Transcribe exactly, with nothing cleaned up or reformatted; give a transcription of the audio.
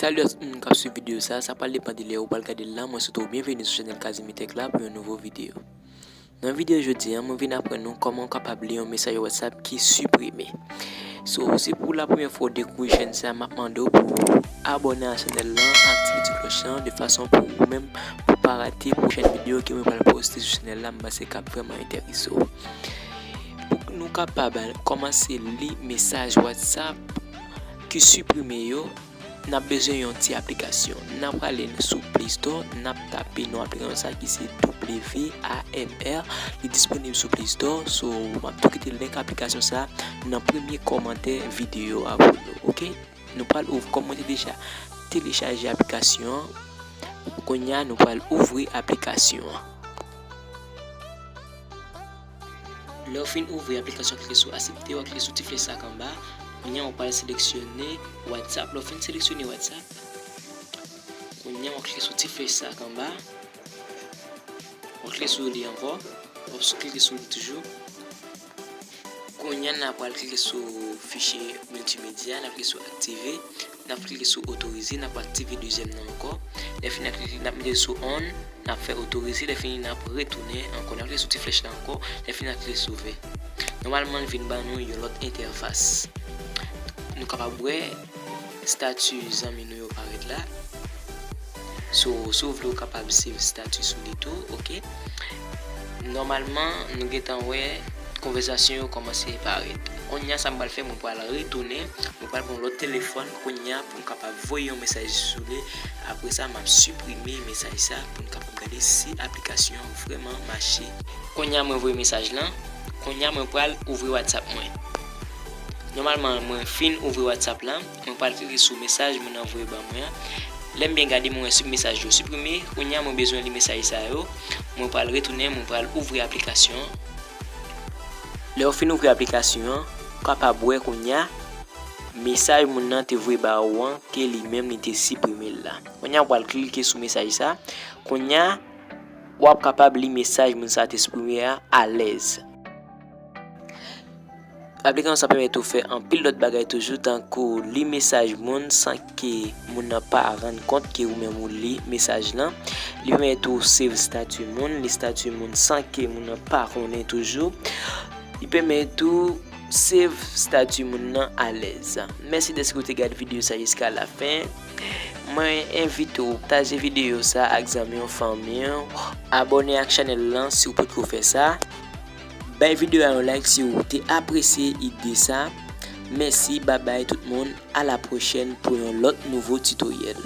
Salut a tout moun k ap swiv videyo sa, sa pral depann de lè ou pral gade l la. Mwen swete w byenveni sou chanèl Kazimi Tech la pou yon nouvo videyo. Nan videyo jodi a, mwen vin aprann nou kòman w kapab li yon mesaj WhatsApp ki siprime. So, si pou la premyè fwa w dekouvri chèn sa, m ap mande w pou w abòne a chanèl lan, aktive ti klòch lan, de fason pou ou menm pou pa rate pwochèn videyo ke mwen pral poste sou chanèl la, m panse k ap vrèman enterese w. Pou nou kapab kòmanse li mesaj WhatsApp ki siprime yo, n ap bezwen yon ti aplikasyon. N ap prale sou Play Store, n ap tape non aplikasyon sa ki se W A M R. Li disponib sou Play Store, so m ap tou kite link aplikasyon sa nan premye kòmantè videyo a pou nou, oke? Nou pral ouvri, kòm mwen te deja telechaje aplikasyon an, kounye a nou pral ouvri aplikasyon an. Lè w fin ouvri aplikasyon, klike sou aksepte, w a klike sou ti flèch sa k anba. Kounye a, w pral seleksyone WhatsApp. Lè w fin seleksyone WhatsApp, kounye a, w a klike sou ti flèch sa k anba. W a klike sou li ankò. W ap sou klike sou li toujou. Kounye a, n a pral klike sou fichye miltimedya, n ap klike sou aktive. N ap klike sou otorize, n ap aktive dezyèm nan ankò. Lè fini, n ap mete l sou on, n ap fè otorize, lè fini n ap retounen ankò, n ap klike sou ti flèch la ankò, lè fini n ap klike sou vè. Nòmalman, l vin ban nou yon lòt entèfas. Nou kapab wè estati zanmi nou yo parèt la. So, si w vle, w kapab save estati sou li tou, oke. Nòmalman, nou gentan wè konvèsasyon yo kòmanse parèt. Kounye a, sa m pral fè, mwen pral retounen, mwen pral pran lòt telefòn kounye a pou m kapab voye yon mesaj sou li. Apre sa, m ap siprime mesaj sa pou n kapab gade si aplikasyon an vrèman mache. Kounye a, mwen voye mesaj lan. Kounye a, mwen pral ouvri WhatsApp mwen. Nòmalman, mwen fin ouvri WhatsApp la. Mwen pral klike sou mesaj moun nan voye ban mwen an. Lè m byen gade, mwen wè sip-, mesaj yo siprime. Kounye a, mwen bezwen li mesaj sa yo. Mwen pral retounen, mwen pral ouvri aplikasyon an. Lè w fin ouvri aplikasyon an, ou kapab wè kounye a mesaj moun nan te voye ba ou an, ke li menm li te siprime l la. Kounye a, w pral klike sou mesaj sa. Kounye a, w ap kapab li mesaj moun sa te siprime a alèz. Aplikasyon sa pèmèt ou fè anpil lòt bagay toujou, tankou li mesaj moun san ke moun nan pa rann kont ke ou menm ou li mesaj lan. Li pèmèt ou save estati moun, li estati moun san ke moun nan pa konnen toujou. Li pèmèt ou save estati moun nan alèz. Mèsi dèske w te gade videyo sa jiska lafen. Mwen envite w pataje videyo sa ak zanmi w, fanmi w, abòne ak chanèl lan si w potko fè sa. Bay videyo a yon like si w te apresye ide sa. Mèsi, babay tout moun, a la pwochèn pou yon lòt nouvo titoryèl.